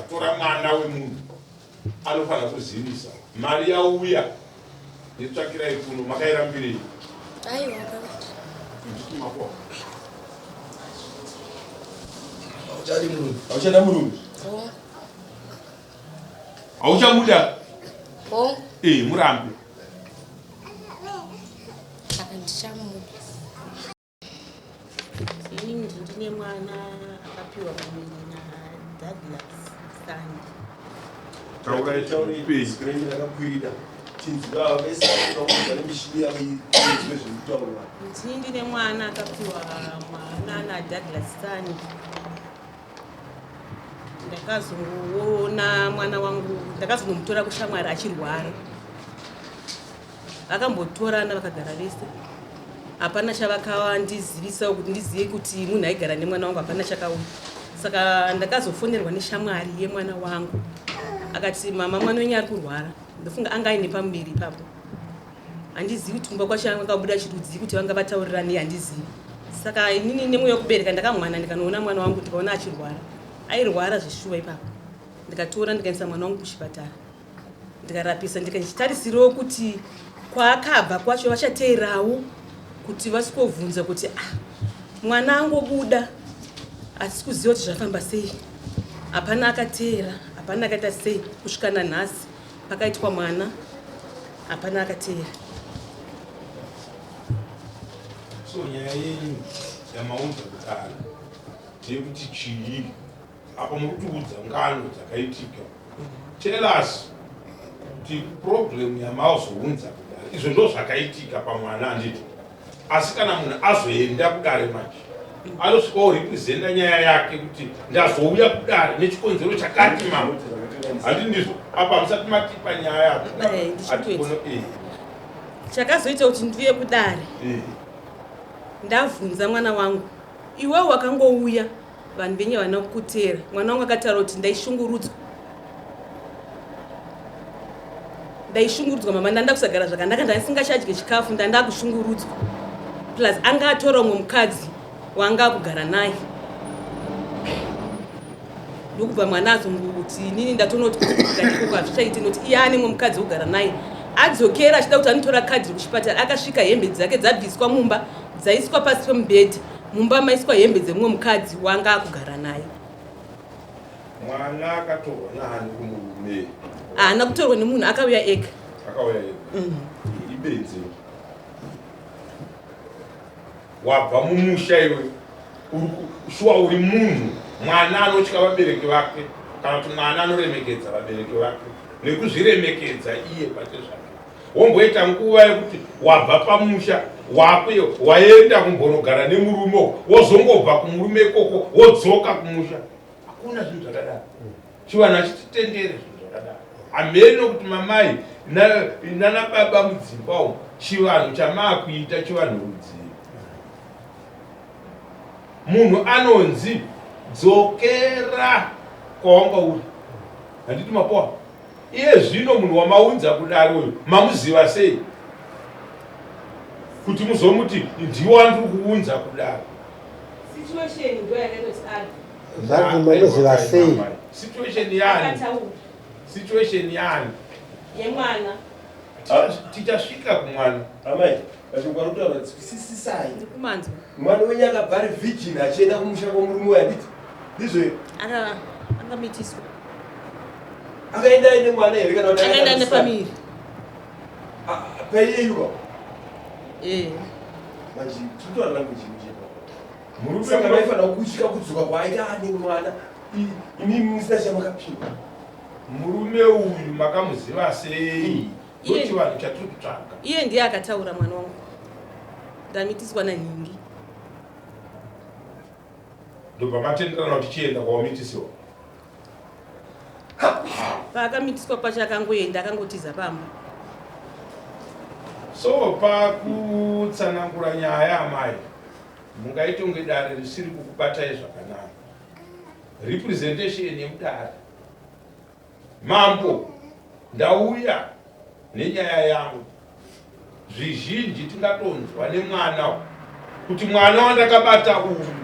Atora mwana wemunhu anofanira kuzivisa mari yauya netsvakirai kuno makairambirei? Aiwa. Nditi mako. Hauchadi murume. Hauchada murume. Hongu. Hauchamuda? Hongu. Eh, murambe. Handichamuda. Ini ndine mwana akapiwa pamuviri naDouglas Sandi. Taurai Taurei screen rakakwirira. Chinzwa vese vanotaura nemishini yavo inzwe zviri kutaurwa. Ndini ndine mwana akapiwa mwana naDouglas Sandi. Ndakazongoona mwana wangu, ndakazonomutora kushamwari achirwara. Vakambotorana vakagara vese, hapana chavakawandizivisawo kuti ndizive kuti munhu aigara nemwana wangu, hapana chakauya. Saka ndakazofonerwa neshamwari yemwana wangu, akati mama mwana wenyu ari kurwara. Ndofunga anga aine pamuviri ipapo, handizivi kuti kumba kwacho angabuda chirudzii kuti vanga vataurirani, handizivi. Saka inini nemweya wekubereka ndakamwana ndikanoona mwana wangu, ndikaona achirwara, airwara zveshuwa ipapo. Ndikatora ndikaendesa mwana wangu kuchipatara, ndikarapisa, ndikachitarisirawo kuti kwaakabva kwacho vachateerawo kuti vasikovhunza kuti ah, mwana angobuda asi kuziva kuti zvafamba sei. Hapana akateera, hapana akaita sei kusvika nanhasi pakaitwa mwana, hapana akateera. So nyaya yenyu yamaunza kudare ndeyekuti chii? Apa muri kutiudza ngano dzakaitika. Tell us kuti problem yamazounza kudare, izvo ndo zvakaitika pamwana, handiti? Asi kana munhu azoenda kudare manje anosvika orepresenta nyaya yake kuti ndazouya kudare nechikonzero chakati, mama, handiti ndizvo? Apa musati matipa nyaya. Eh, ndichitoita. Chakazoita kuti ndiuye kudare, ndavhunza mwana wangu, iwewe wakangouya, vanhu venyu havana kukuteera. Mwana wangu akataura kuti ndaishungurudzwa, ndaishungurudzwa mama, ndanda kusagara zvakanaka, ndandisingachadye chikafu, ndanda kushungurudzwa, plus anga atora umwe mukadzi waanga akugara naye. Ndokubva mwana azongokuti inini ndatonoti kuti kugara ikoko hazvichaiti, noti iye ane mumwe mukadzi wekugara naye. Adzokera achida kuti anotora kadhi rekuchipatara, akasvika hembe dzake dzabviswa mumba, dzaiswa pasi pemubhedhi. Mumba maiswa hembe dzemumwe mukadzi wanga akugara naye. Mwana akatorwa naani kumurume? Haana kutorwa nemunhu, akauya ega. Akauya ega. Ibenzi. Wabva mumusha iwe, shuwa uri munhu, mwana anotya vabereki vake kana kuti mwana anoremekedza vabereki vake nekuzviremekedza iye pache zvake. Womboita nguva yekuti wabva pamusha wako waenda kumbonogara nemurume, wozongobva kumurume ikoko wodzoka kumusha. Hakuna zvinhu zvakadaro. Chivanhu hachititendere zvinhu zvakadaro. Hameno kuti mamai nana baba mudzimba umu chivanhu chamaakuita chivanhu rudzii? Munhu anonzi dzokera kwawanga uri, handiti mapoa? Iye zvino munhu wamaunza kudare uyu mamuziva sei kuti muzomuti ndiwo wandiri kuunza kudare? Situation ndo yakatoti abve. Zvanzi mamuziva sei? Situation yani? Akataura. Situation yani? Yemwana. Tichasvika kumwana. Amai, mashoko ari kutaura nzwisisisai. Ndikumanzwa. Mwana wenyu akabva ari virgin achienda kumusha kwemurume uyu, handiti? Ndizvo here? Akamitiswa. Akaenda aine mwana here kana kuti akaenda nepamiri? Paiyeyuka. Eh. Manje tiri kutaura language imwe. Murume Saka vaifanira kutya kudzoka kwaaita ane mwana, imi musina chamakapiwa. Murume uyu makamuziva sei? Ndochivanhu chatiri kutsvaga. Iye ndiye akataura, mwana wangu ndamitiswa nanhingi. Ndobva matenderana kuti chienda kwawamitiswa. Paakamitiswa pacho akangoenda, akangotiza pamba. So pakutsanangura nyaya, amai, mungaite kunge dare risiri kukubatai zvakanaka. Representation yemudare. Mambo, ndauya nenyaya yangu. Zvizhinji tingatonzwa nemwana kuti mwana wandakabata uyu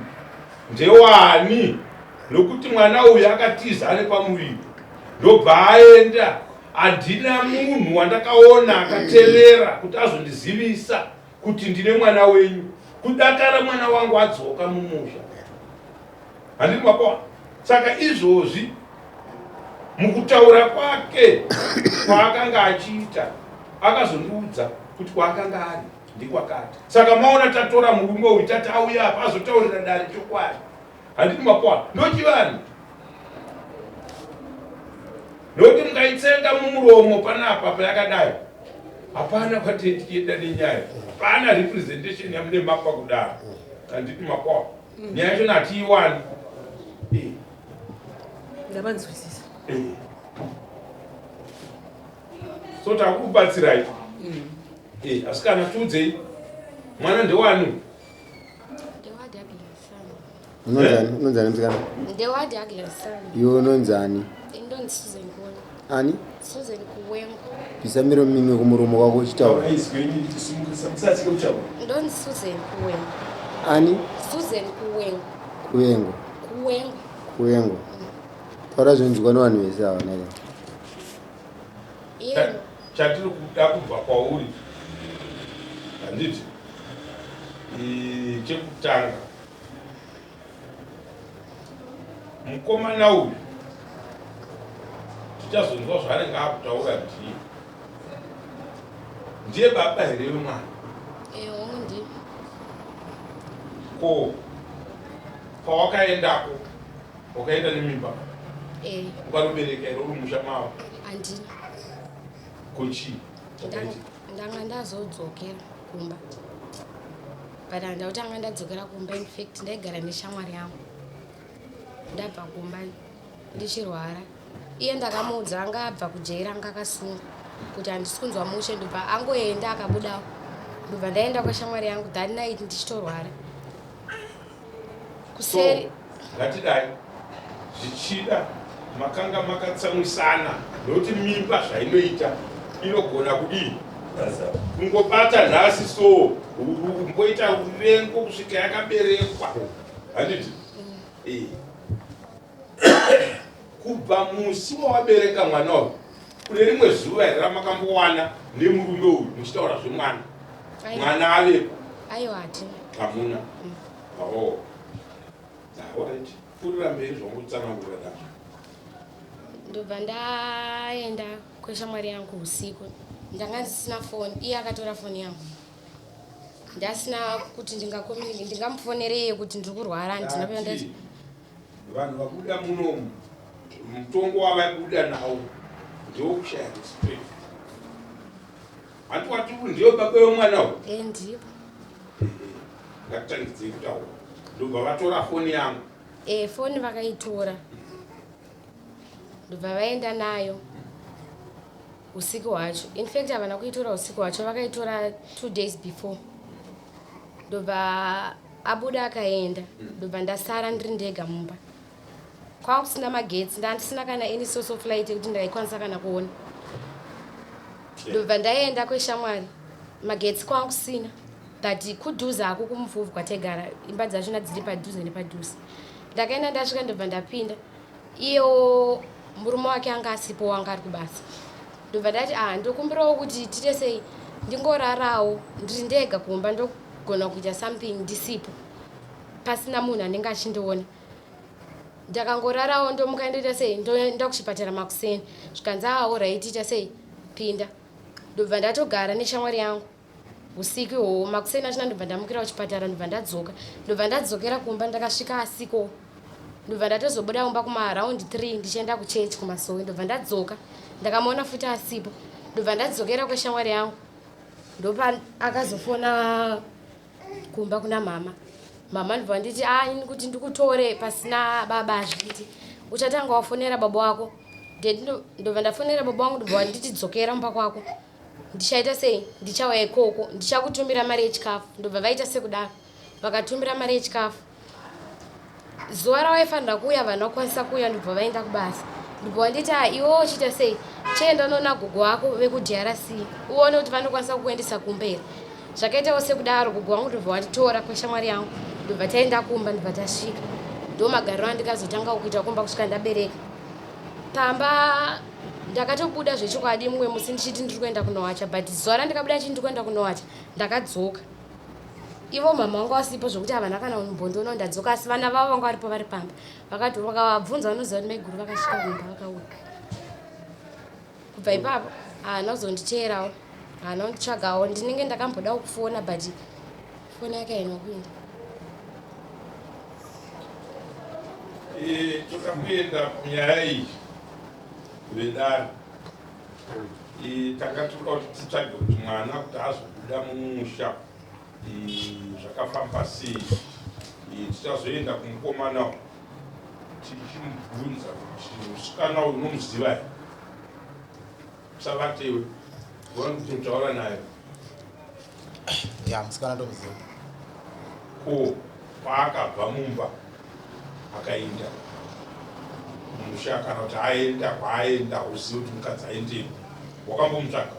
ndewani. Nokuti mwana uyu akatiza ane pamuviri ndobva aenda, handina munhu wandakaona akatevera kuti azondizivisa kuti ndine mwana wenyu. Kudakara mwana wangu adzoka mumusha, handiti mapaona? Saka izvozvi mukutaura kwake kwaakanga achiita akazondiudza kuti kwaakanga ari ndikwakati. Saka maona tatora murume uyu tati auya apa azotaurira dare chokwadi, handiti mapaona? Ndochivanhu nokuti mukaitsenga mumuromo panapa payakadai hapana kwatee tichienda nenyaya, hapana representation yamune mapa kudaro, handiti mapaona? Nyaya yacho natiiwani. Ndavanzwisisa. So takukubatsirai. Asi kana tiudzei, mwana ndewani? Unonzani? Unonzani musikana? NdewaDouglas Sani. Iwe unonzani? Indonzi Susan Kuwengo. Ani? Susan Kuwengo. Bvisa miro mimwe kumuromo kwako uchitaura. Musatye kutaura. Ndonzi Susan Kuwengo. Ani? Susan Kuwengo. Kuwengo. Kuwengo. Kuwengo. Taura zvinonzwikwa nevanhu vese ava nai. Iye Chatiri kuda kubva kwauri, handiti, chekutanga, mukomana uyu tichazonzwa zvaanenge akutaura. Ndiye ndiye baba here wemwana? Hongu, ndiye. Ko pawakaendako wakaenda nemimba? Eh. Ukanobereka here uri musha mavo? Handina. Kochii? Ndanga ndazodzokera kumba, but handakutanga ndadzokera kumba. In fact ndaigara neshamwari yangu. Ndabva kumba ndichirwara, iye ndakamuudza, anga abva kujeri, anga akasungwa, kuti handisi kunzwa mushe. Ndobva angoenda, akabudawo, ndobva ndaenda kweshamwari yangu that night ndichitorwara kuseri. So ngatidai, zvichida makanga makatsamwisana, nokuti mimba zvainoita inogona kudii, kungobata nhasi, so umboita ruvengo kusvika yakaberekwa, handiti? Kubva musi wawabereka mwana uyu, kune rimwe zuva here ramakambowana nemurume uyu muchitaura zvemwana, mwana avepo? Aiwa, hatina. Hamuna? Oh, alright, pfuurira mberi zvangotsanangura dazvo. Ndobva ndaenda kweshamwari yangu usiku. Ndanga ndisina foni, iye akatora foni yangu. Ndasina kuti ndingamufonerei kuti ndiri kurwara, handina. Ndati, vanhu vabuda munomu, mutongo wavabuda nawo ndewokushaya respect. Hanti wati ndiyo baba wemwana uyu? Eh, ndiyo. Ngatitangidzei kutaura. Ndobva vatora foni yangu. E, foni vakaitora, ndobva vaenda nayo usiku hwacho. In fact havana kuitora usiku hwacho, vakaitora 2 days before. Ndobva abuda akaenda, ndobva ndasara ndiri ndega mumba. Kwanga kusina magetsi, ndandisina kana any source of light yekuti ndaikwanisa kana kuona. Ndobva ndaenda kweshamwari, magetsi kwanga kusina, but kudhuze hako kumuvhuvhu kwataigara, imba dzachona dziri padhuze nepadhuze. Ndakaenda, ndasvika ndobva ndapinda. Iyewo murume wake anga asipo, wanga ari kubasa. Ndobva ndati, ah, ndokumbirawo kuti tiite sei, ndingorarawo ndiri ndega kumba, ndogona kuita something ndisipo, pasina munhu anenge achindiona. Ndakangorarawo, ndomuka, ndoita sei, ndoenda kuchipatara makuseni. Zvikanzi, ah, alright, ita sei, pinda. Ndobva ndatogara neshamwari yangu usiku ihwohwo. Makuseni achina ndobva ndamukira kuchipatara, ndobva ndadzoka, ndobva ndadzokera kumba. Ndakasvika asiko. Ndobva ndatozobuda kumba kumaaround 3 ndichienda kuchechi kumasowe. Ndobva ndadzoka, ndakamuona futi asipo. Ndobva ndadzokera kweshamwari yangu. Ndopa akazofona kumba kuna mama. Mama ndobva nditi, a, ini kuti ndikutore pasina baba hazviiti, uchatanga wafonera baba wako. Ndobva ndafonera baba wangu, ndobva nditi, dzokera mumba kwako, ndichaita sei, ndichauya ikoko, ndichakutumira mari yechikafu. Ndobva vaita sekudaro, vakatumira mari yechikafu. Zuva ravaifanira kuuya vanhu vakwanisa kuuya, ndobva vaenda kubasa. Ndobva vanditi, a, iwe uchiita sei, chienda unoona gogo wako vekuDRC, uone kuti vanokwanisa kukuendesa kumba here. Zvakaitawo sekudaro, gogo wangu ndobva vanditora kweshamwari yangu, ndobva taenda kumba, ndobva tasvika. Ndo magariro andikazotanga kuita kumba kusvika ndabereka. Pamba ndakatobuda zvechokwadi mumwe musi ndichiti ndiri kuenda kunowacha, but zuva randikabuda ndichiti ndiri kuenda kunowacha ndakadzoka. Ivo mama vangu vasipo zvokuti havana kana kumbondiona ndadzoka, asi vana vavo vanga varipo vari pamba. Vakati vakavabvunza vanoziva kuti maiguru vakasvika kumba vakauya. Kubva ipapo haana kuzonditeerawo, haana kunditsvagawo. Ndinenge ndakambodawo kufona but foni yake haina kuinda. Eh, toda kuenda kunyaya iyi vedare. Eh, tanga tiri kuda kuti titsvage kuti mwana kuti azobuda mumusha eh, zvakafamba sei. Tichazoenda kumukomana tichimubvunza kuti musikana uyu unomuziva here? Usabatewe, uone kuti utaura naye. Ya, musikana ndomuziva. Ko paakabva mumba akaenda musha kana kuti aenda kwaaenda, uzive kuti mukadzi aendepi, wakambomutsvaga?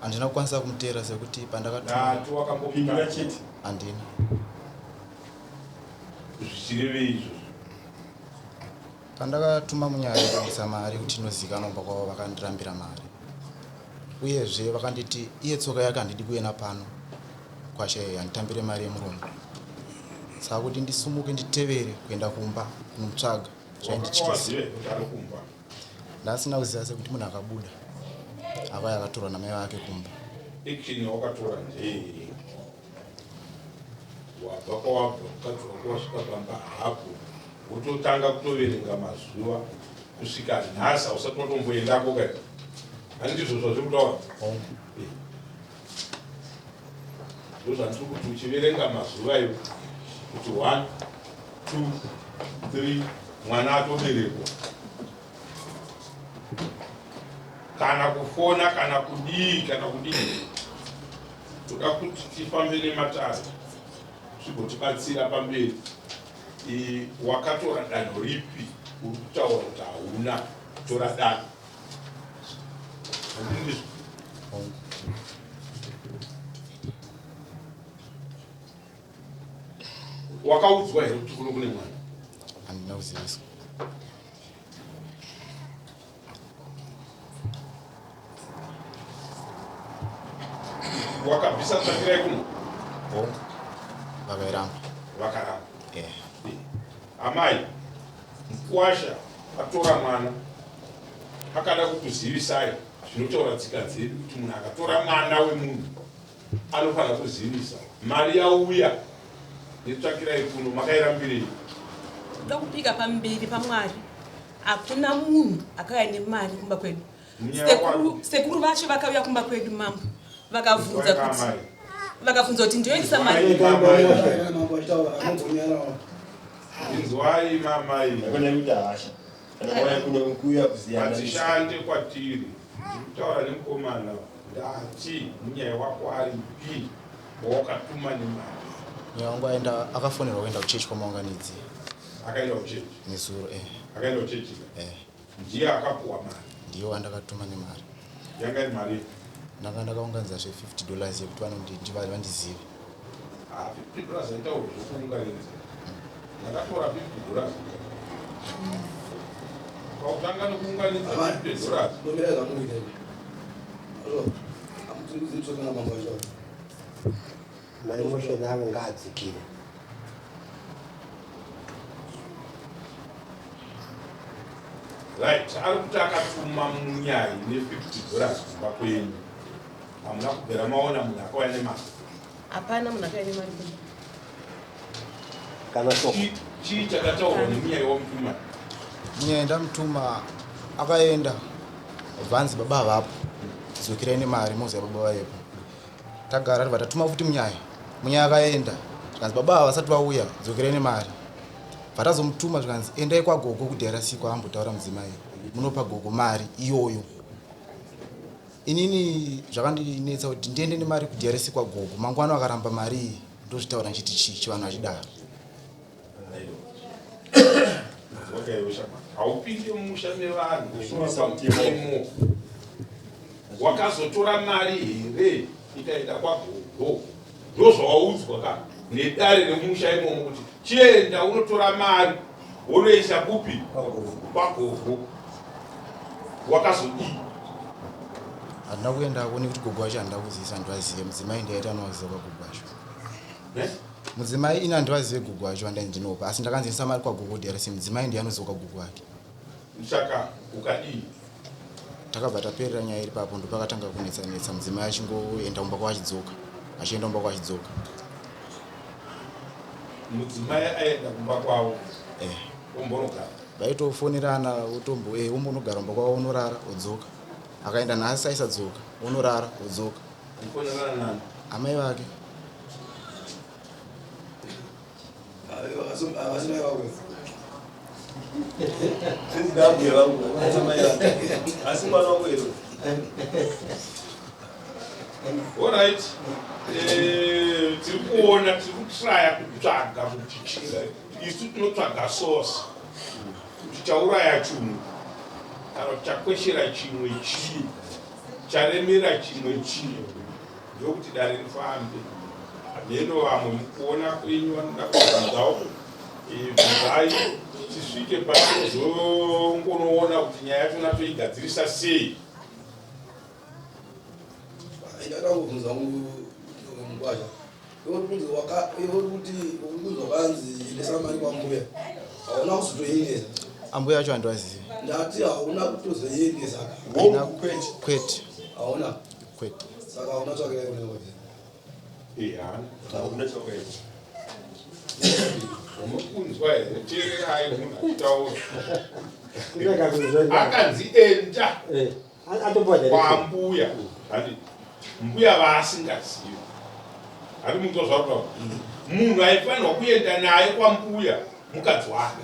Handina kukwanisa kumuteera sekuti pandakatuma. Ndati wakambomutsvaga chete? Handina. Zvichirevei izvozvo? Pandakatuma munyaya yekuisa mari kuti inozikanwa kumba kwavo, vakandirambira mari. Uyezve vakanditi iye tsoka yake handidi kuenda pano kwasha iyi, handitambire mari yemurombo. Saka kuti ndisumuke nditevere kuenda kumba kunomutsvaga zvaindityisa. Wakawaziva kuti ari kumba? Ndasina kuziva sekuti munhu akabuda akauya akatorwa namai vake kumba. Action yawakatora ndeyei? Wabva kwawabva, mukadzi wako wasvika pamba hapo, wototanga kutoverenga mazuva kusvika nhasi hausati watomboendako kai? Handizvo zvazviri kutaura? Ndozvandiri kuti uchiverenga mazuva iwo kuti 1 2 3 mwana atoberekwa, kana kufona kana kudii kana kudii. Toda kuti tifambe nematare zvigotibatsira pamberi. Wakatora danho ripi? Uri kutaura kuti hauna kutora danho, handindizvo? Wakaudzwa here kuti kuno kune mwana? Handina kuziviswa. Wakabvisa tsvakirai kuno? Hongu, vakairamba. Vakaramba? Eh. Amai, mukwasha atora mwana akada kukuzivisai zvinotaura tsika dzedu kuti munhu akatora mwana wemunhu anofanira kuzivisa. Mari yauya netsvakirai kuno, makairambirei? Toda kupika pamberi paMwari, hakuna munhu akauya nemari kumba kwedu. Sekuru vacho vakauya kumba kwedu mambo, vakabvunza kuti vakabvunza kuti ndioendesa mari. Inzwai mamai, hadzishande kwatiri. Ndiri kutaura nemukomana, ndati munyaya wako aripi wawakatuma nemari? Munyaya wangu aenda, akafonerwa kuenda kuchechi kwaMaunganidzi. Akaenda kuchechi? Nezuro, eh. Akaenda kuchechi? Eh. Ndiye akapuwa mari? Ndiye wandakatuma nemari. Yanga iri mari? Ndanga ndakaunganidza zve 50 dollars yekuti vanondizive. Ah, 50 dollars aitaura zvekuunganidza. Ndakatora 50 dollars. Pautanga nekuunganidza 50 dollars. Maemotion avo ngaadzikire. Right, ari kuti akatuma munyai ne50 dollars kumba kwenyu. Hamuna kubvira maona munhu akauya nemari? Hapana munhu akauya nemari kumba. Kana shoko. Chii chakataurwa nemunyai wamutuma? Munyai ndamutuma akaenda, bvanzi baba havapo, dzokerai nemari moziva baba vayepo. Tagara tibva tatuma futi munyai, munyai akaenda zvikanzi baba ava vasati vauya, dzokerai nemari. Bva tazomutuma zvikanzi endai kwagogo kuDRC kwaambotaura mudzimai, munopa gogo mari iyoyo. Inini zvakandinetsa kuti ndiende nemari kuDRC kwagogo, mangwana vakaramba mari iyi ndozvitaura ndichiti chii, chivanhu hachidaro. Haupinde mumusha mevanhu pamutemo. Wakazotora mari here ikaenda kwagogo? Ndozvawaudzwa ka nedare remusha imomo kuti Chienda unotora mari wonoisa kupi? Kwagogo. Wakazodii? Handina kuendako nekuti gogo wacho handina kuzivisa handivazive. Mudzimai ndiye aiti anovaziva kwagogo wacho. Ne? Mudzimai ini handivazive gogo wacho vandai ndinopa asi ndakanzi ndisa mari kwagogo DRC mudzimai ndiye anoziva kwagogo wake. Saka ukadii? Takabva taperera nyaya iri papo ndopakatanga kunetsa netsa mudzimai achingoenda kumba kwavo achidzoka achienda kumba kwavo achidzoka. Mudzimai aenda kumba kwavo Eh. ombonogara. Vaitofonerana otombo eh ombonogara kumba kwavo onorara odzoka. Akaenda nhasi aisadzoka onorara odzoka. Kufonerana nani? Amai vake. Alright. Eh, tiri kuona tiri kutraya kutsvaga kuti chii isu tinotsvaga source kuti chauraya chunhu kana kuti chakweshera chimwe chii charemera chimwe chii ndokuti dare rifambe. Hameno vamwe mukuona kwenyu vanoda kubvunzawo eh, bvunzai tisvike patozongonoona kuti nyaya yachona toigadzirisa sei. Ndada kubvunza mukwasha iwe kuti uri kunzi wakanzi endesa mari kwambuya hauna kuzotoiendesa. Ambuya acho handivazivi. Ndati hauna kutozoiendesa. Kwete. Kwete. Hauna. Kwete. Saka hauna tsvakirai kune ngozi. Iya. Hauna tsvakirai. Mukunzwa here? Teererai munhu achitaura. Akanzi enda kwambuya. Handi mbuya vaasingazivi. Handi munzwa zvauri Munhu aifanirwa kuenda naye kwambuya mukadzi wake.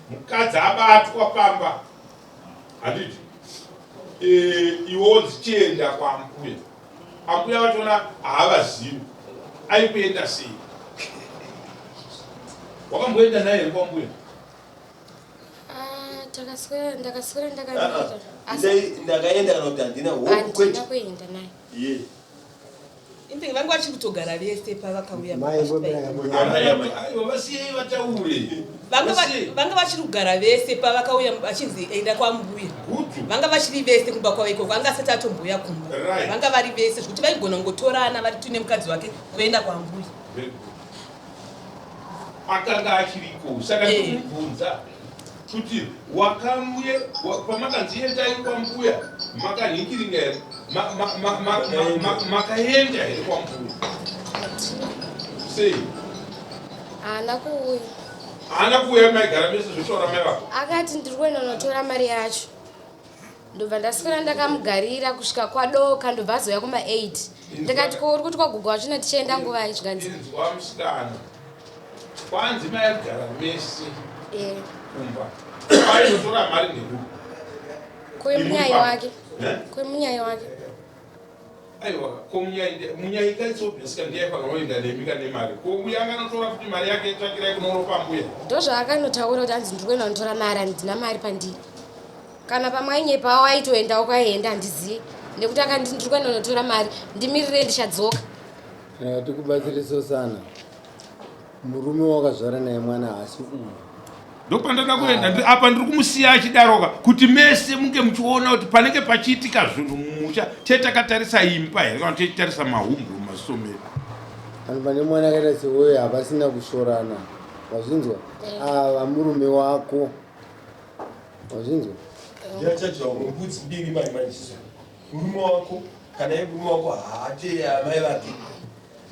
Mukadzi abatwa pamba. Handiti? Eh, iwe wonzi chienda kwambuya. Ambuya vachona haavazivi. Aikuenda sei? Wakamboenda naye here kwambuya? Ah, takaswera ndakaswera ndakamira. Asi Ndakaenda kana kuti handina hope kwete. handina kuenda naye. Ye. Inthing vanga vachiri kutogara vese pavakauya. Aiwa vasiyei vataure. Vanga vachiri kugara vese pavakauya vachinzi enda kwambuya. Vanga vachiri vese kumba kwavo ikoko, anga asati atombouya kumba. Vanga vari vese zvekuti vaigona kungotorana vari tune mukadzi wake voenda kwambuya. Akanga achiriko saka ndikubvunza kuti wakamuye pamakanzi endai kwambuya makanhingiringa here makaenda here kwambuya sei? Haana kuuya. Haana kuuya maigara mese zvotaura mai vako. Akati ndiri kuenda unotora mari yacho. Ndobva ndaswera ndakamugarira kusvika kwadoka ndobva azouya kuma 8. Ndikati ko uri kuti kwagogo wachona tichienda nguvai zvikanzi. Inzwa musikana. Kwanzi maigara mese. Eh. Kumba. Aizotora mari nekupi? Kwemunyai wake. Kwemunyai wake. Aiwa, ko munyai munyai kaitsobvesika ndiye aifanira kuenda nemi kane mari. Ko uya akanotora futi mari yake tsvakirai kunoropa mbuya. Ndozvaakanotaura kuti hanzi ndiri kuenda kunotora mari handina mari pandiri. Kana pamwe ainyepawo aitoendawo kwaienda handizivi nekuti akandi ndiri kuenda kunotora mari ndimirire ndichadzoka. Kana tikubatsire Sosana, murume wakazvara naye mwana haasi uyu. Ndopandada kuenda ah. Apa ndiri kumusiya achidaroka kuti mese munge muchiona kuti panenge pachiitika zvinhu mumusha te takatarisa imba here kana tichitarisa mahumbwe mumaziso medu. Vanhu vane mwana akaita seweyo havasina kusvorana wazvinzwa ava murume wako wazvinzwa. Ndiachadya mbudzi mbiri manje manje murume wako kana iye murume wako haateye amai vake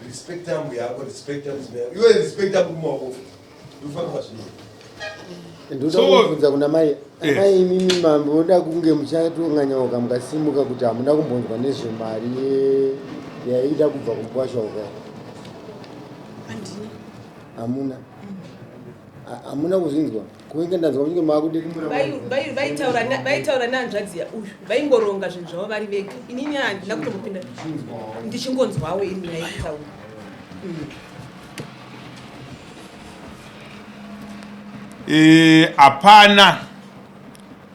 respecta mbuya yako respecta mudzimai yako iwe respecta murume wako unofanirwa zvii ndoda kubvunza kuna mai eh. mai imimi mamboda kunge muchatonganyauka mukasimuka kuti hamuna kumbonzwa nezvemari yaida kubva kumukwasha uka hamuna hamuna kuzvinzwa kuinge ndanzwa kunge maakudikimura vaitaura nehanzvadzi uyu vaingoronga zvinhu zvavo vari vega inini handina kutombopinda ndichingonzwawo ini yaitaura eh, hapana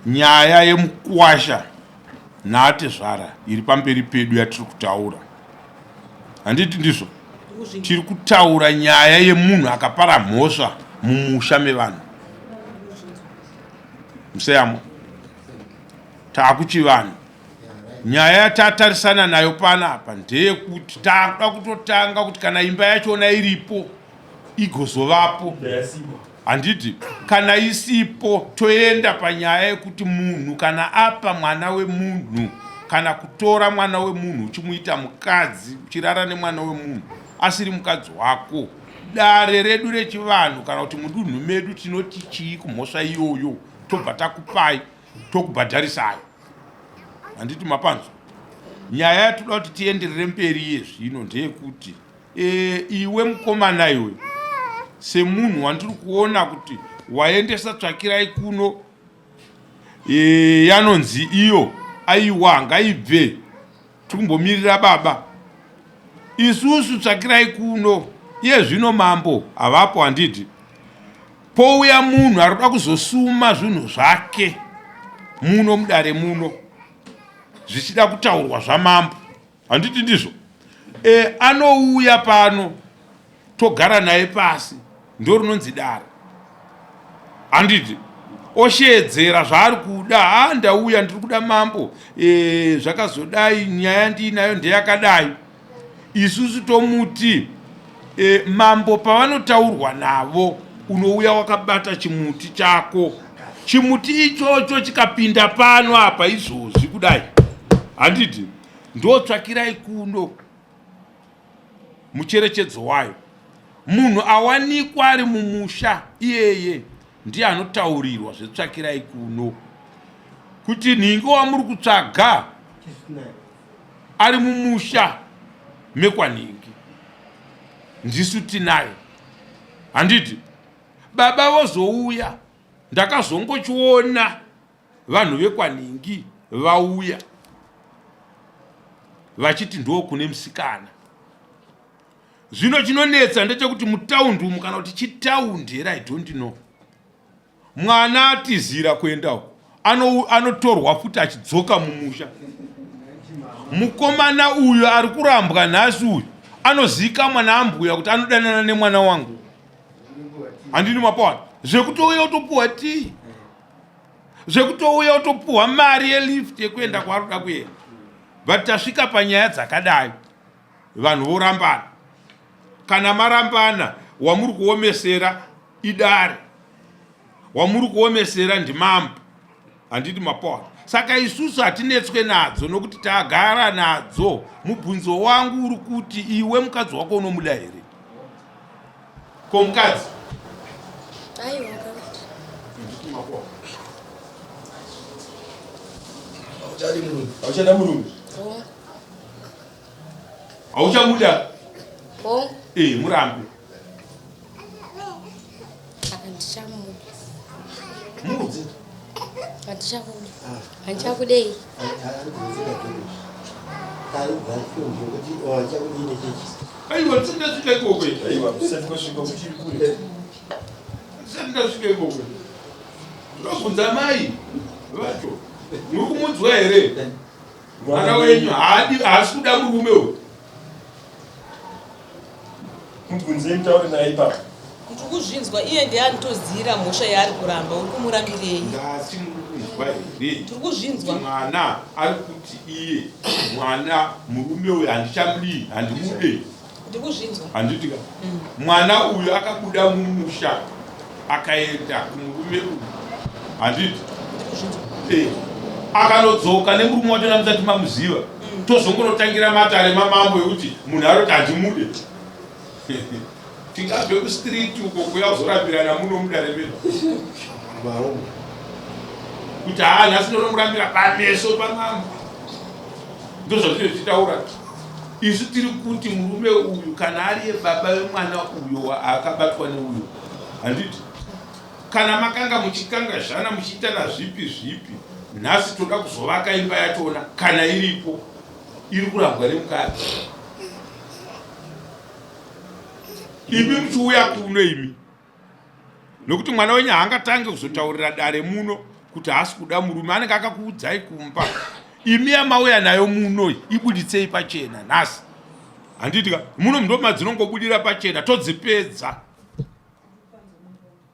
nyaya yemukwasha naatezvara iri pamberi pedu yatiri kutaura handiti ndizvo. Tiri kutaura nyaya yemunhu akapara mhosva mumusha mevanhu. Museyamwa. Taakuchivanhu. Nyaya yatatarisana nayo panapa ndeyekuti takuda kutotanga kuti kana imba yachona iripo igozovapo. Handiti kana isipo toenda panyaya yekuti munhu kana apa mwana wemunhu kana kutora mwana wemunhu uchimuita mukadzi uchirara nemwana wemunhu asiri mukadzi wako dare redu rechivanhu kana kuti mudunhu medu tinoti chii kumhosva iyoyo tobva takupai tokubhadharisai handiti mapanzwa nyaya yatoda kuti tienderere mberi iye zvino ndeyekuti E, iwe mukomana iwe semunhu wandiri kuona kuti waendesa tsvakirai kuno e, yanonzi iyo aiwa ngaibve tikumbomirira baba isusu tsvakirai kuno iye zvino mambo havapo handiti pouya munhu ari kuda kuzosuma zvinhu zvake muno mudare muno zvichida kutaurwa zvamambo handiti ndizvo e, anouya pano togara naye pasi ndo rinonzi dare handiti osheedzera zvaari kuda ha ndauya ndiri kuda mambo e, zvakazodai nyaya ndiinayo ndeyakadai isusu tomuti e, mambo pavanotaurwa navo unouya wakabata chimuti chako chimuti ichocho chikapinda pano apa izvozvi kudai handiti ndotsvakirai kuno mucherechedzo wayo munhu awanikwa ari mumusha iyeye ndiye anotaurirwa zvetsvakirai kuno kuti nhingi wamuri kutsvaga ari mumusha mekwanhingi ndisu tinaye handiti baba vozouya ndakazongochiona vanhu vekwanhingi vauya vachiti ndo kune musikana zvino chinonetsa ndechekuti mutaundi umu kana kuti chitaundi here i don't know mwana atizira kuenda uko anotorwa ano futi achidzoka mumusha mukomana uyu ari kurambwa nhasi uyu anozikamwa naambuya kuti anodanana nemwana wangu handini mapawana zvekutouya utopuwa tii zvekutouya utopuhwa mari yelift yekuenda kwaari kuda kuenda but tasvika panyaya dzakadai vanhu vorambana kana marambana wamuri kuomesera idare wamuri kuomesera ndimambo handiti mapoa saka isusu hatinetswe nadzo nokuti tagara nadzo mubvunzo wangu uri kuti iwe mukadzi wako unomuda here Ko mukadzi? Aiwa. Hauchadi murume. Hauchada murume. Hauchamuda? Oh. Eh, murambe. Handichamuda. Mudzi. Handichakuda. Handichakudei. Aiwa, tisati tasvika ikoko. Aiwa, tisati tasvika kuchiri kure. Tisati tasvika ikoko. Ndobvunza mai vacho. Muri kumunzwa here? Mwana wenyu haadi haasi kuda murume uyu. Mubvunzei mutaure naye ipapo. Kuti kuzvinzwa iye ndiye anotozira mhosva yaari kuramba uri kumurambirei? Ndati muri kunzwa here? Tiri kuzvinzwa. Mwana ari kuti iye mwana murume uyu handichamudii handimude. Ndiri kuzvinzwa. Handiti ka? Mm. Mwana uyu akabuda mumusha akaenda kumurume uyu. Handiti? Ndiri kuzvinzwa. Eh. Akanodzoka nemurume wacho namusati mamuziva. Mm. Tozongonotangira matare mamambo ekuti munhu aroti handimude. Tingabve kustreet uko kuya kuzorambirana muno mudare medu. Kuti haa nhasi ndonomurambira pameso pamambo. Ndozvatiri tichitaura. Isu tiri kuti murume uyu kana ariye baba vemwana uyo akabatwa neuyo. Handiti? Kana makanga muchikangazhana muchiitana zvipi zvipi, nhasi toda kuzovaka imba yachona kana iripo iri kurambwa nemukadzi. Imi muchiuya kuno imi nokuti mwana wenyu haangatange kuzotaurira dare muno kuti haasi kuda murume anenge akakuudzai kumba imi yamauya nayo muno ibuditsei pachena nhasi. Handiti ka muno ndo madzinongobudira pachena todzipedza.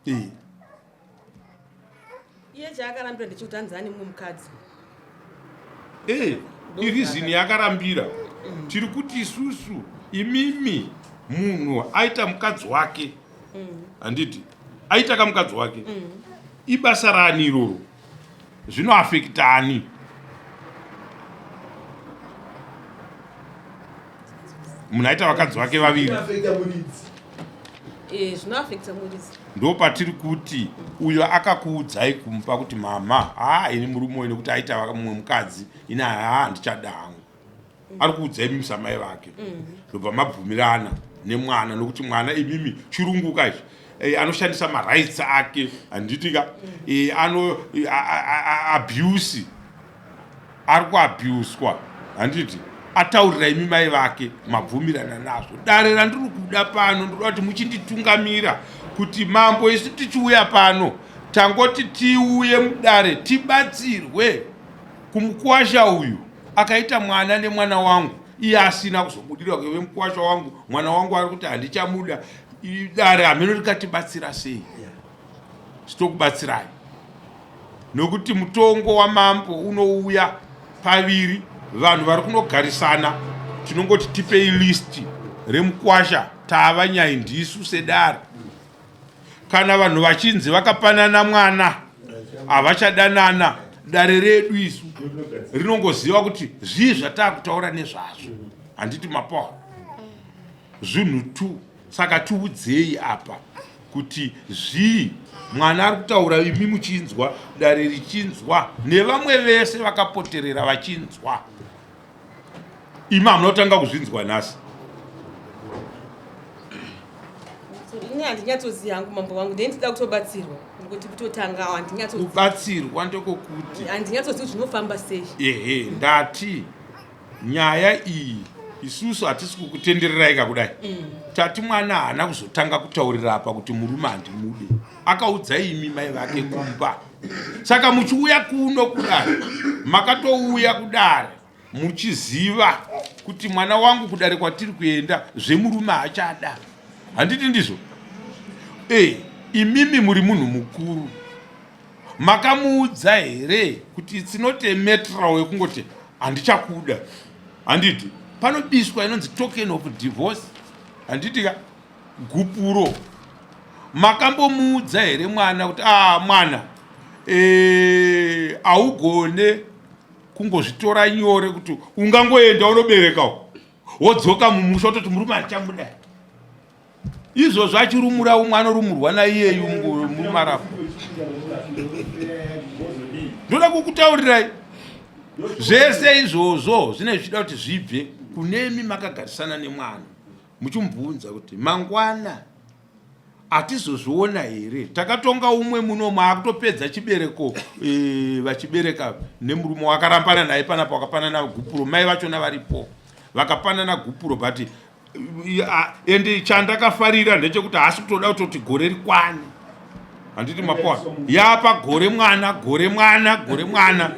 Eh. Iye chaakarambira ndechekuti hanzi ane mumwe mukadzi. Eh, irizini yakarambira. Tiri kuti isusu imimi munhu aita mukadzi wake. Handiti aita kamukadzi wake. Ibasa rani iroro? Zvinoafekta ani? Munhu aita vakadzi vake vaviri. Eh, zvinoafekta muridzi. Ndo patiri kuti uyo akakuudzai kumupa kuti mama haa ini murume uyu nekuti aita mumwe mukadzi ini haa handichada hangu. Ari kuudzai imimi samai vake. Ndobva mabvumirana nemwana nokuti mwana imimi chirungu ka ichi. Eh, anoshandisa marights ake handiti ka eh, ano abuse ari kuabuswa handiti ataurira imi mai vake mabvumirana nazvo. Dare randiri kuda pano ndoda kuti muchinditungamira kuti mambo isu tichiuya pano tangoti tiuye mudare tibatsirwe kumukwasha uyu akaita mwana nemwana wangu iye asina kuzobudirwa kuve mukwasha wangu mwana wangu ari kuti handichamuda. Dare hameno rikatibatsira sei sitokubatsirai nokuti mutongo wamambo unouya paviri vanhu vari kunogarisana tinongoti tipei list remukwasha tava nyai ndisu sedare. Kana vanhu vachinzi vakapanana mwana havachadanana dare redu isu rinongoziva kuti zvii zvatakutaura nezvazvo. Handiti mapoa zvinhu tu saka tiudzei apa kuti zvii mwana ari kutaura imi muchinzwa dare richinzwa nevamwe vese vakapoterera vachinzwa. Imi hamuna kutanga kuzvinzwa nhasi. Ini handinyatsoziva hangu mambo wangu, ndee ndida kutobatsirwa nokuti kutotanga handinyatsoziva. Kubatsirwa ndekokuti handinyatsoziva kuti zvinofamba sei. Ehe, ndati nyaya iyi isusu hatisi kukutendererai kakudai. Tati mwana haana kuzotanga kutaurira apa kuti murume handimude. Akaudza imi mai vake kumba. Saka muchiuya kuno kudare makatouya kudare muchiziva kuti mwana wangu kudare kwatiri kuenda zvemurume haachada. Handiti ndizvo? Imimi muri munhu mukuru. Makamuudza here kuti it's not a matter yekungoti handichakuda? Handiti panobiswa inonzi token of divorce. Handiti ka gupuro. Makambomuudza here mwana kuti mwana haugone kungozvitora nyore kuti ungangoenda unobereka wodzoka mumusha wototi murume handichamuda. Izvozvo achirumura umwe anorumurwa naiyeyu murume arapo. Ndoda kukutaurirai zvese izvozvo zvinenge zvichida kuti zvibve kunemi makagarisana nemwana muchimubvunza kuti mangwana hatizozviona here. Takatonga umwe muno maakutopedza chibereko vachibereka nemurume wakarambana naye panapa wakapanana gupuro mai vachona varipo vakapanana gupuro but ende chandakafarira ndechekuti haasi kutoda kutoti gore rikwane. Handiti mapoa yapa gore mwana gore mwana gore mwana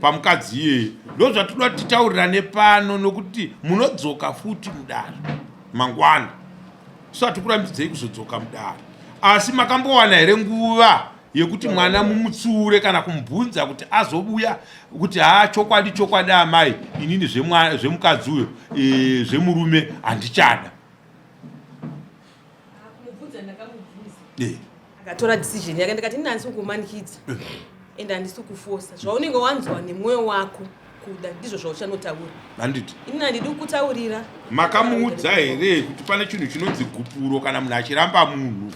pamukadzi iyeye. Ndozvatinoda kuti titaurirane pano nokuti munodzoka futi mudare mangwana. Tisati kurambidzei kuzodzoka mudare. Asi makambowana here nguva yekuti mwana mumutsiure kana kumubvunza kuti azobuya kuti haa chokwadi chokwadi amai inini zvemukadzi uyo zvemurume handichada. Kumubvunza ndakamubvunza. Akatora decision yake ndikati ini handisi kukumanikidza. Ende handisi kukufosa. Zvaunenge wanzwa nemwoyo wako kuda ndizvo zvauchanotaura. Handiti. Ini handidi kukutaurira. Makamuudza here kuti pane chinhu chinonzi gupuro kana munhu achiramba munhu?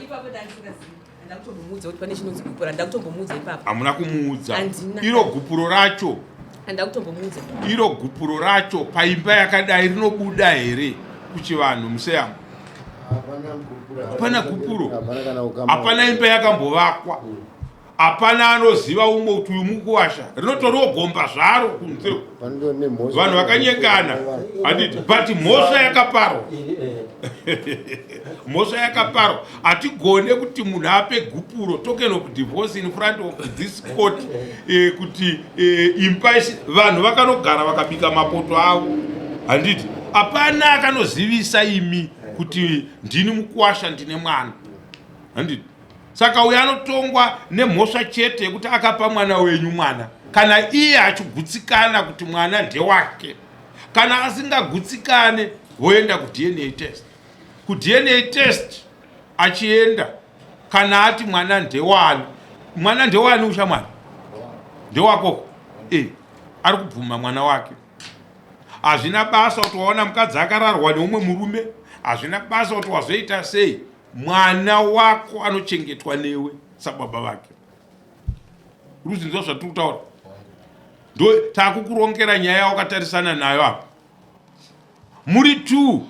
Ipapo ndandisingazivi. Handina kutombomuudza kuti pane chinonzi gupuro, handina kutombomuudza ipapo. Hamuna kumuudza. Handina. Iro gupuro racho. Handina kutombomuudza. Iro gupuro racho paimba yakadai rinobuda here kuchivanhu museyangu? Hapana gupuro. Hapana imba yakambovakwa. Hapana anoziva umwe kuti uyu mukuwasha. Rinotoriwo gomba zvaro kunze. Vanhu vakanyengana. Handiti, but mhosva yakaparwa. Mhosva yakaparwa. Hatigone kuti munhu ape gupuro token of divorce in front of this court kuti imba vanhu vakanogara vakabika mapoto avo. Handiti. Hapana akanozivisa imi kuti ndini mukuwasha ndine mwana. Handiti? Saka uyo anotongwa nemhosva chete yekuti akapa mwana wenyu mwana. Kana iye achigutsikana kuti mwana ndewake. Kana asingagutsikane voenda kuDNA test. KuDNA test achienda kana ati mwana ndewani. Mwana ndewani ushamwari? Ndewako. Eh, ari kubvuma mwana wake. Hazvina basa kuti waona mukadzi akararwa neumwe murume, hazvina basa kuti wazoita sei. Mwana wako anochengetwa newe sababa vake. Ruzinzwa zvatiri kutaura. Ndo takukurongera nyaya wakatarisana nayo apa. Muri two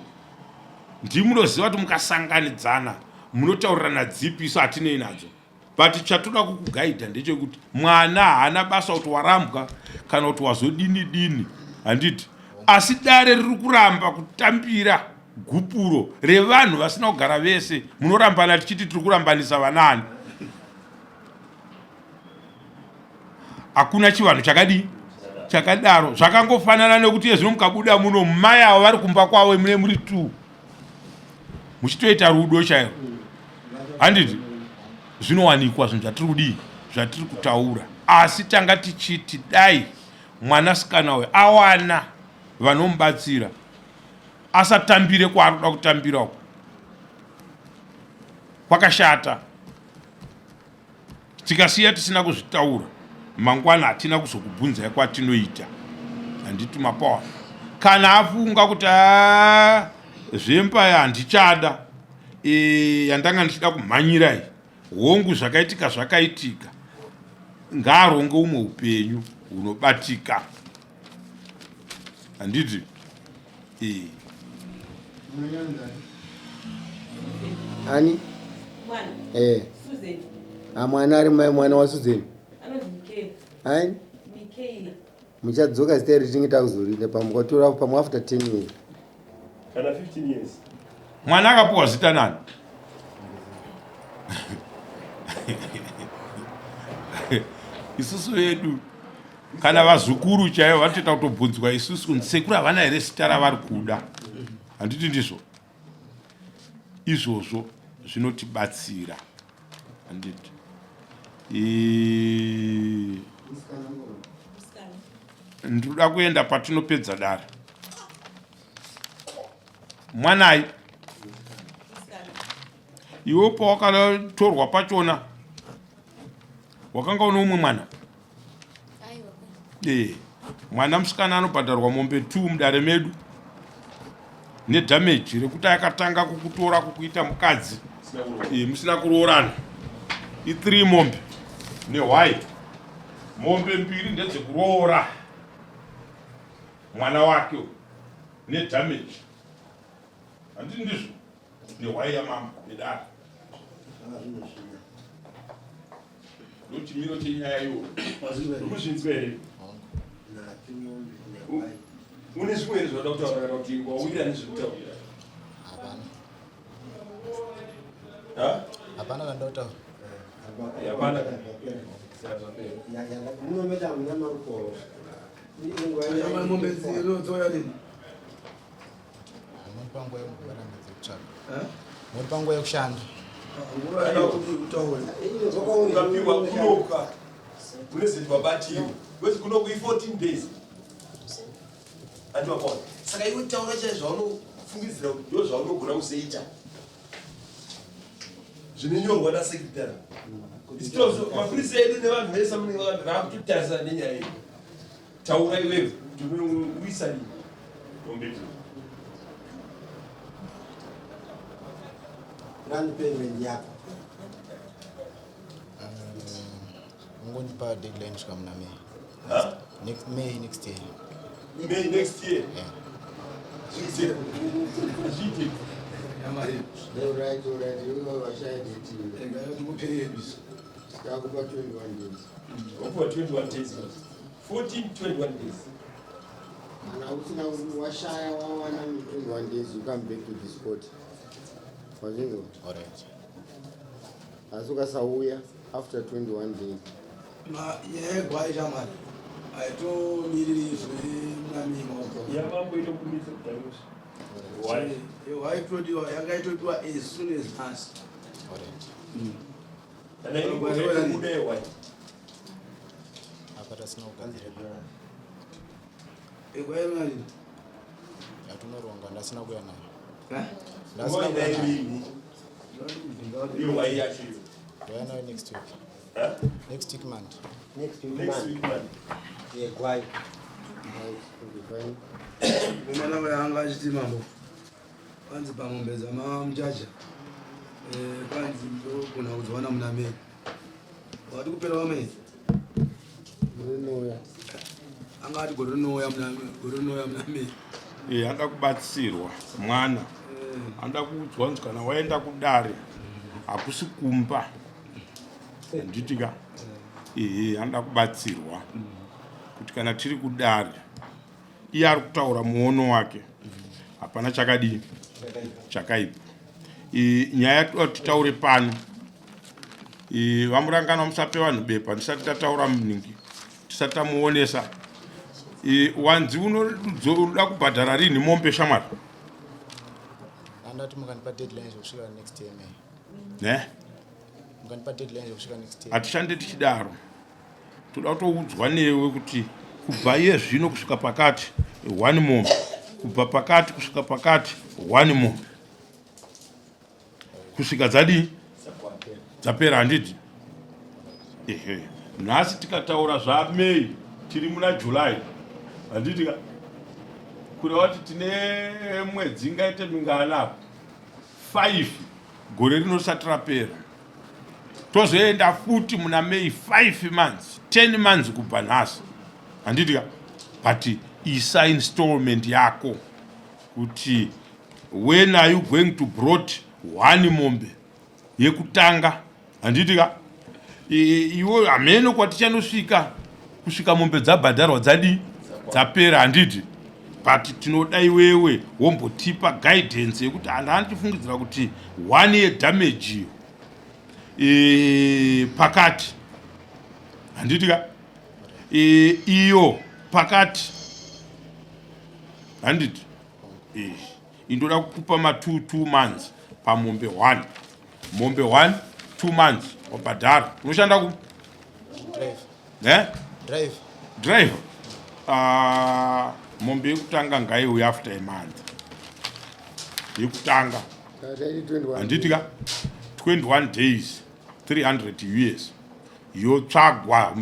ndimunoziva kuti mukasanganidzana munotaurirana dzipi isu hatinei nadzo. But chatoda kukugaidha ndechekuti mwana haana basa kuti warambwa kana kuti wazodini dini handiti asi dare riri kuramba kutambira gupuro revanhu vasina kugara vese munorambana tichiti tiri kurambanisa vanaani hakuna chivanhu chakadii chakadaro zvakangofanana nekuti yezvino mukabuda muno mai avo vari kumba kwavo mune muri two muchitoita rudo chairo handiti zvinowanikwa zvinhu zvatiri kudii zvatiri kutaura asi tanga tichiti dai mwanasikana uyo awana vanomubatsira asatambire kwaari kuda kutambira uko kwakashata Tikasiya tisina kuzvitaura mangwana hatina kuzokubvunzai kwatinoita handiti mapower kana afunga kuti ah, zvemba handichada e, yandanga ndichida kumhanyira iyi hongu zvakaitika zvakaitika ngaaronge umwe upenyu hunobatika handiti e. Ani? Mwana. Eh. Susan. Ah, mwana ari mai mwana wa Susan. Anonzi Michaela. Ani? Michaela. Muchadzoka zita iri tinenge takuzorinda pamwe kwatora pamwe after 10 years. Kana 15 years. Mwana akapuwa zita nani? Isusu vedu kana vazukuru chaivo vanotoita kutobvunzwa isusu kunzi sekuru havana here zita ravari kuda handiti ndizvo izvozvo zvinotibatsira handiti ndinoda kuenda patinopedza dare mwanai iwe pawakatorwa pachona wakanga une umwe mwana ee mwana musikana anobhadharwa mombe t mudare medu nedhameji rekuti akatanga kukutora kukuita mukadzi e, musina kuroorana i3 mombe nehwai mombe mbiri ndedzekuroora mwana wake nedhameji handiti ndizvo nehwai yamambo nedare ndochimiro chenyaya iyoyo Urikuzvinzwa here? Une zvimwe here zvaunoda kutaura kana kuti wawira nezvekutaurira? Hapana. Ha? Hapana zvandoda kutaura. Hapana. Munomeda hamuna marukoro. Mombe dzouya rini? Muri panguva yekubaramidza kutsvaga. Muri panguva yekushanda. Nguva yada kuti utaure. Ukapiwa kunoka unezeti wabatirwa wezi kunoku i14 days andi wakaona saka iwe taura chai zvaunofungidzira kuti ndo zvaunogona kuzoita zvinonyorwa nasekretary mapurisa edu nevanhu vese munenge vanhu vakutotarisana nenyaya iyi Taura iwewe kuti unoisa nini mombe Run payment yako. Ungondipa deadline kusvika muna May. Huh? Next May next year. May next year. Yeah. Zviite. Zviite. All right, all right. You know, I share it. Takupa 21 days. Wapuwa 21 days. 14 21 days. Kana usina washaya wawana 21 days you come back to this court. Wazvinzwa? All right. Asi ukasauya after 21 days. Ma nyaya yegwai shamwari. Haitomiriri zvemuna maoko. Yamambo inokurumidza kudairosi. Why todiwa yanga itodiwa as soon as nhasi. Kana iri kubuda why? Apa tasina kugadzira. Egwainani. Yatinoronga ndasina kuya nayo. Eh? Ndasina kuya nayo. Iyo why yacho iyo. Ndouya nayo next week. Eh? Next week Monday. Next week. Next week man. Yegwai. Mwana uyo anga achiti mambo kwanzi pamombe dzamamuchacha kwanzi ndogona kudziwana muna May. Wati kupera kwaMay. Rinouya. Anga ati gore rinouya muna gore rinouya muna May. E, anoda kubatsirwa mwana, anoda kuudzwa kunzi kana waenda kudare hakusi kumba, handiti ka? Ehe, anoda kubatsirwa kuti kana tiri kudare iye ari kutaura muono wake, hapana chakadii chakaipa. E, nyaya yatoda kuti titaure pano, e, vamurangano, musape vanhu bepa ndisati tataura muningi, tisati tamuonesa. E, wanzi unoda kubhadhara rini mombe, shamwari? Andati mukandipa deadline zvekusvika next year May. Ne? Mukandipa deadline zvekusvika next year. Hatishande tichidaro. Toda kutoudzwa newe kuti kubva iye zvino kusvika pakati, one mombe, kubva pakati kusvika pakati, one mombe, kusvika dzadii dzapera, handiti? Ehe, nhasi tikataura zvaMay, tiri muna July, handiti ka? Kureva kuti tine mwedzi ingaite mingana apo? 5. Gore rino risati rapera, tozoenda futi muna May, 5 months, 10 months kubva nhasi, handiti ka? But isa installment yako kuti when are you going to brought one mombe yekutanga, handiti ka? Iwe hameno kwatichanosvika kusvika mombe dzabhadharwa, dzadii, dzapera, handiti? But tinoda iwewe wombotipa guidance yekuti handifungidzira kuti one yedamage iyo pakati, handiti ka? Iyo pakati, handiti? Indoda kukupa ma2 2 months pamombe 1, mombe 1, 2 months wabhadhara. Unoshanda ku Drive. Eh? Drive. Driver. Mombe yekutanga ngaiuye after a month yekutanga. Taiti 21. Handiti ka? 21 days, 300 US yotsvagwa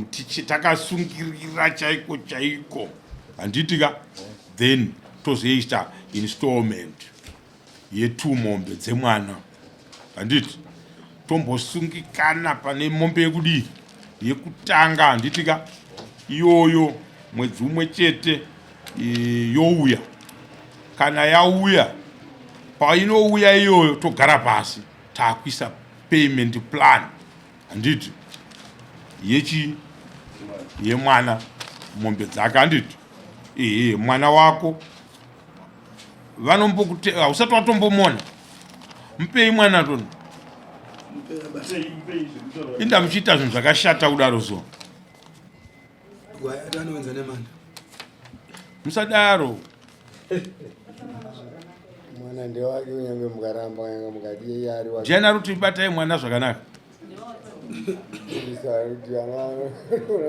takasungirira chaiko chaiko, handiti ka? Then tozoita installment ye2 mombe dzemwana, handiti? Tombosungikana pane mombe yekudii yekutanga, handiti ka? Iyoyo mwedzi umwe chete, youya. Kana yauya, painouya iyoyo togara pasi taakuisa payment plan, handiti? Yechi yemwana mombe dzake, handiti? Ehe, mwana wako vanombokute hausati watombomona. Mupei mwana toni. Inda muchiita zvinhu zvakashata kudaro so. Anowenza nemanda. Musadaro. Mwana ndewake, kunyange mukaramba, kunyange mukadiye, iye ari wake. Ndiani ari kuti batai mwana zvakanaka? Kuti ana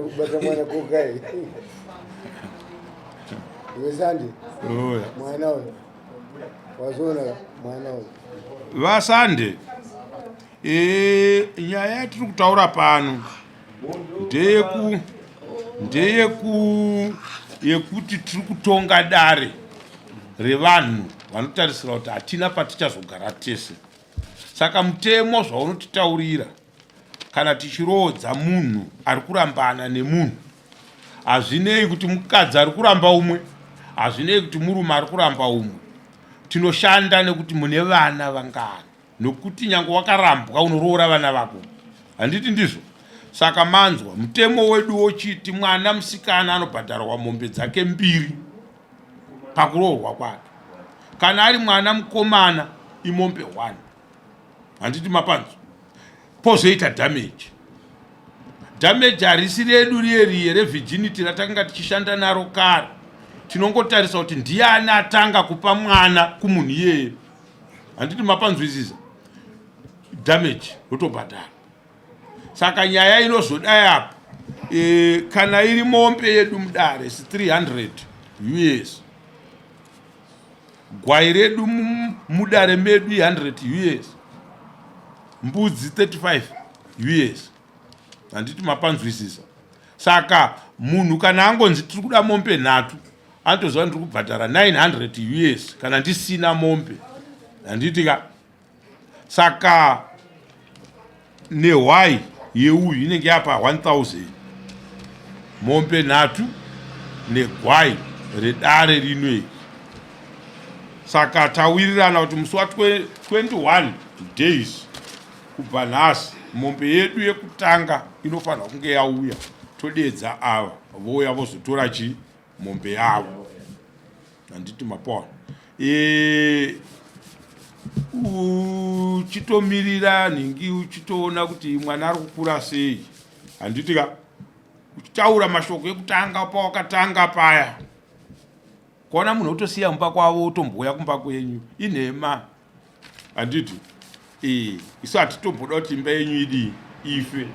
kubata mwana kokai iwe Sandi. Oya. Mwana uyu wazoona mwana uyu. Vasande, nyaya yatiri kutaura pano ndeyeku yekuti tiri kutonga dare revanhu vanotarisira kuti hatina patichazogara tese. Saka mutemo zvaunotitaurira, kana tichiroodza munhu ari kurambana nemunhu, hazvinei kuti mukadzi ari kuramba umwe, hazvinei kuti murume ari kuramba umwe, tinoshanda nekuti mune vana vangani, nokuti nyange wakarambwa unoroora vana vako, handiti ndizvo? Saka manzwa mutemo wedu wochiti mwana musikana anobhadharwa mombe dzake mbiri pakuroorwa kwake. Kana ari mwana mukomana imombe 1, handiti? Mapanzwa? Pozoita damage. Damage harisi redu riye riye revirginity ratakanga tichishanda naro kare. Tinongotarisa kuti ndiani atanga kupa mwana kumunhu iyeye. Handiti mapanzwisisa? Damage rotobhadhara. Saka nyaya inozodai apa e, kana iri mombe yedu mudare 300 US gwai redu mudare medu 100 us mbudzi 35 us handiti mapanzwisisa saka munhu kana angonzi tiri kuda mombe nhatu anotoziva ndiri kubhadhara 900 us kana ndisina mombe handiti ka saka nehwai yeuyu inenge yapa 1000 mombe nhatu negwai redare rino iri saka tawirirana kuti musi wa 21 days kubva nhasi mombe yedu yekutanga inofanirwa kunge yauya todedza ava vouya vozotora chii mombe yavo handiti mapona e, uchitomirira nhingi uchitoona kuti mwana ari kukura sei handiti ka uchitaura mashoko ekutanga pawakatanga paya kuona munhu otosiya mumba kwavo otombouya kumba kwenyu inhema handiti e, isu hatitomboda kuti imba yenyu idii ife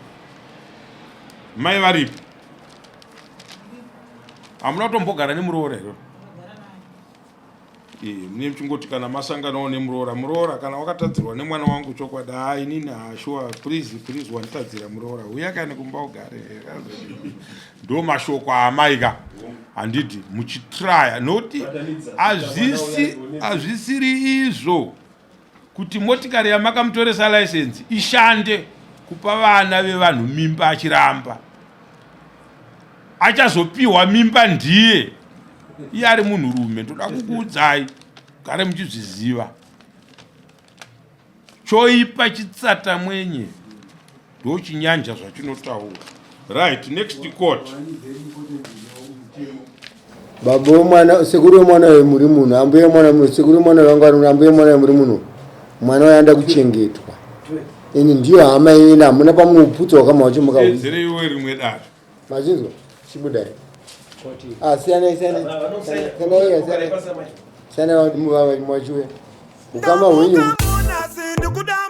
mai varipi hamuna kutombogara nemuroora here e, mune muchingoti kana masanganawo nemuroora muroora kana wakatadzirwa nemwana wangu chokwadi haa inini hashuwa please please wanditadzira muroora uya kani kumba ugare ndo mashoko aamai ka handiti muchitraya nokuti hazvisiri izvo kuti motikari yamakamutoresa license ishande kupa vana vevanhu mimba achiramba achazopiwa mimba ndiye iye ari munhurume ndoda kukuudzai gare muchizviziva Choipa chitsata mwenye ndochinyanja zvachinotaura. Right, next court. Baba wemwana, sekuru wemwana uyu muri munhu, ambuya wemwana munhu, sekuru wemwana wangu ari munhu, ambuya wemwana muri munhu. Mwana uyu anoda kuchengetwa. Ini ndiyo hama yenyu, hamuna pamunoputsa wakama wacho mukauya. Iwe rimwe dare. Mazvinzwa? Chibudai. Ah, siyanai siyanai. Siyanai siyanai. Siyanai mwachiuya. Ukama hwenyu. Ndikuda.